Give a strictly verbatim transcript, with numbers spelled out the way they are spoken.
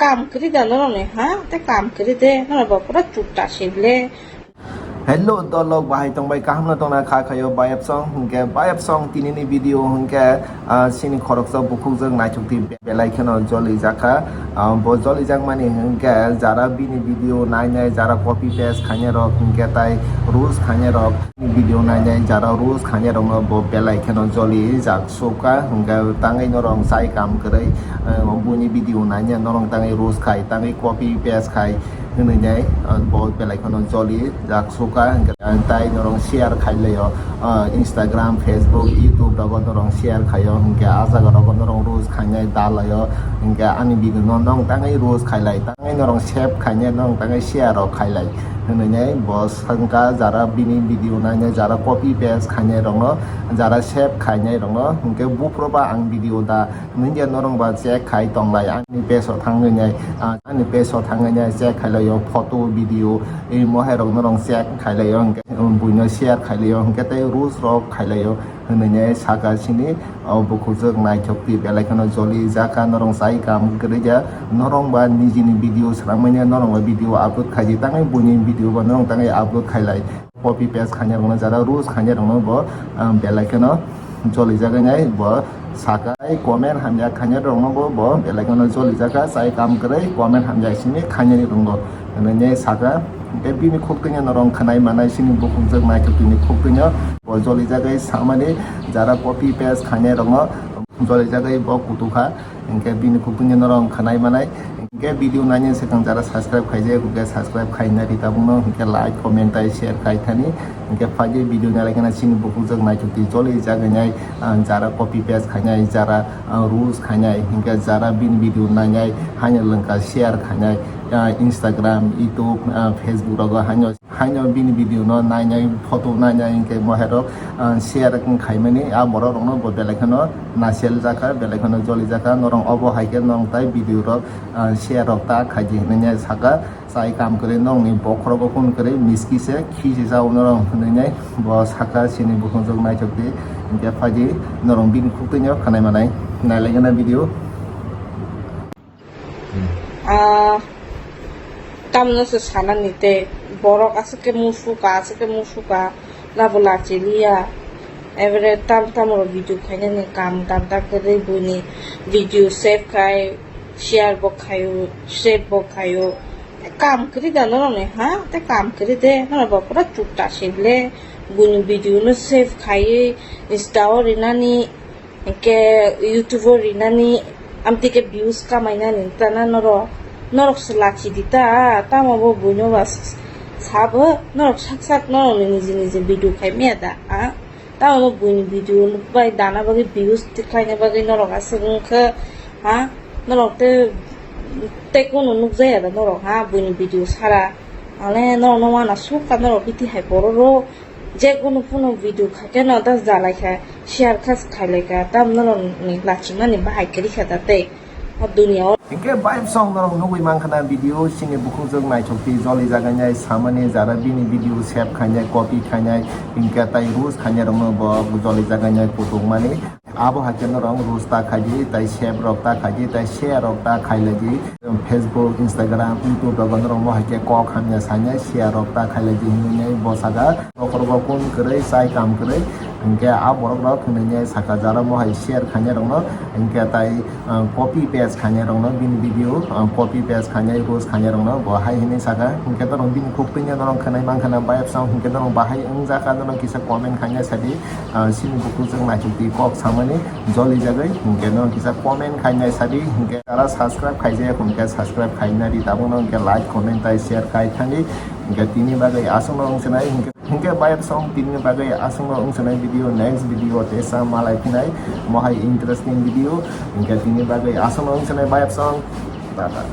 Kam kwrwi da norokni, ha? Tei kam kwrwi de, norok bo pura chukta se ble. Hello, dolok, bahai tongbai, kaham no tongna kha khayo, bayap song, hwnkhe bayap song, tini ni video hwnkhe, ah, sini khoroksa bukhukjak naithok di belai kheno joli jakha. Ah, bo joli jakmani hwnkhe jara bini video nainai, jara copy paste khainai rok hwnkhe tai roast khainai rok. Video nainai jara roast khainai rokno bo belai kheno joli jak sukha, hwnkhe tangwi norok chai kam kwrwi, eh, buini video nainai norok tangwi roast khai, tangwi copy paste khai hwnwi nai, eh, bo belai kheno joli jak sukha, hwnkhe tai norok share khai laio, eh, Instagram, Facebook, YouTube rogo norok share khaio, hwnkhe ah jaga rogo norok roast khainai da laio, hwnkhe ani video no norok tangwi roast khai lai, tangwi norok save khainai norok tangwi share rok khai lai. Hwnwi nai bo swngkha jara bini video nainai, jara copy paste khainai rokno, jara save khainai rokno, hwnkhe buphuru ba ang video da hwnwi norok ba check khai tonglai, ani page o thangwi nai, ah, ani page o thangwi nai check khai laio, photo, video, ei mohai rok norok check khai laio, hwnkhe buino share khai laio, hwnkhe tei roast rok khai laio. Hwnwi nai saka sini, o bukhukjak naithok twi belai kheno joli jakha, norok chai kam kwrwi ya, norok ba nijini video swnamwi nai norok ba video upload khaidi, tangwi buini video ba norok tangwi upload khailai. Copy paste khainai rokno jara roast khainai rokno bo, um, belai kheno joli jakha nai bo saka, comment hamya khainai rokno bo, bo belai kheno joli jakha, chai kam kwrwi comment hamya sini khainai rokno. Hwnwi nai saka, hwnkhe bini khuk twino norok khwnai manai, sini bukhukjak naithok twini khuk twino bo joli jagwi samani, jara copy paste khainai rokno joli jagwi bo kutukha, hwnkhe bini khuk twino norok khwnai manai. Hwnkhe video naini swkang jara subscribe khaijak, hwnkhe subscribe khaina di tabukno, hwnkhe like, comment tai share khai thani, hwnkhe phaidi video nai lai kheno sini bukhukjak naithok twi joli jagwi nai, ah, jara copy paste khainai, jara, ah, roast khainai, hwnkhe jara bini video nainai, haino lwngkha share khainai, ah, Instagram, YouTube, ah, Facebook rogo haino, haino bini video no nainai, photo nainai, hwnkhe moherok, ah, share wng khaimani, ah, borok rokno bo belai kheno nasel jakha, belai kheno joli jakha, norok obo hai khe norok tai video rok, ah, share rok ta khaidi hwnwi saka, chai kam kwrwi norokni bokhorogo kun kwrwi miski se, khi se jao norok hwnwi nai bo saka sini bukhukjak naithok di, hwnkhe phaidi norok bini khuk twino khwnai manai, nai lai gana video. Ah, tamno se sanani tei borok aswk khe musuka, aswk khe musuka, labo lachi liya. Ebere tam tam rok video khainani kam tam ta kwrwi buini video save khai, share bo khaio, save bo khaio. Kam kwrwi da norokni, ha? Tei kam kwrwi de, norok bo pura chukta se ble. Buini video no save khaiwi Insta o rinani, hwnkhe YouTube o rinani, amtwi khe views kamainani tana norok, norok se lachi di ta, tamo bo buino ba s-, sabo, norok sak sak norokni niji niji video khai maya da, ha? Tamo bo buini video bai dana bagwi views tikhlaina bagwi norok aswk wngkha, ha? Norok tei, tei kunu nukjaya da norok, ha? Buini video sara. Ale norok no wana sukha norok biti hai borok rok. Je kunu phunu video khaikhe no da jalai kha, share kha khailai kha, tam norok ni lachimani bahai kwrwi kha da tei. O dunia o. Hingke bayam song norok nugui mankha na video sini bukhukjwk naithok twi joli jaganai samani jara bini video save khainai, copy khainai, hingke tai roast khainai rokno bo joli jaganai kutukmani. Abo hai khe norok roast ta khaidi, tai save rok ta khaidi, tai share rok ta khailai di. Facebook, Instagram, YouTube rogo norok bo hai khe kok hamya sainai share rok ta khailai di hinwi bo saka. Bokhorogo kun kwrwi, chai kam kwrwi, hingke a borok rok hinwi saka jara mo hai share khainai rokno, hingke tai ah, copy paste khainai rokno bini video, ah, copy paste khainai, roast khainai rokno bo hai hinwi saka, hingke norok bini khuk twino norok khwnai mankha na bayap song, hingke norok bahai wngjakha norok kisa comment khaina sadi, ah, sini bukhuk jwk naithok twi kok samani joli jagwi, hingke norok kisa comment khaina sadi, hingke jara subscribe khaijak hingke subscribe khaina di tabukno hingke like, comment tai share khai thani, hingke tini bagwi aswkno wngsinai hingke. Hingke bayap song tini bagwi aswkno wngsinai video, next video tesa malai phinai mohai interesting video. Hingke tini bagwi aswkno wngsinai bayap song. Tata.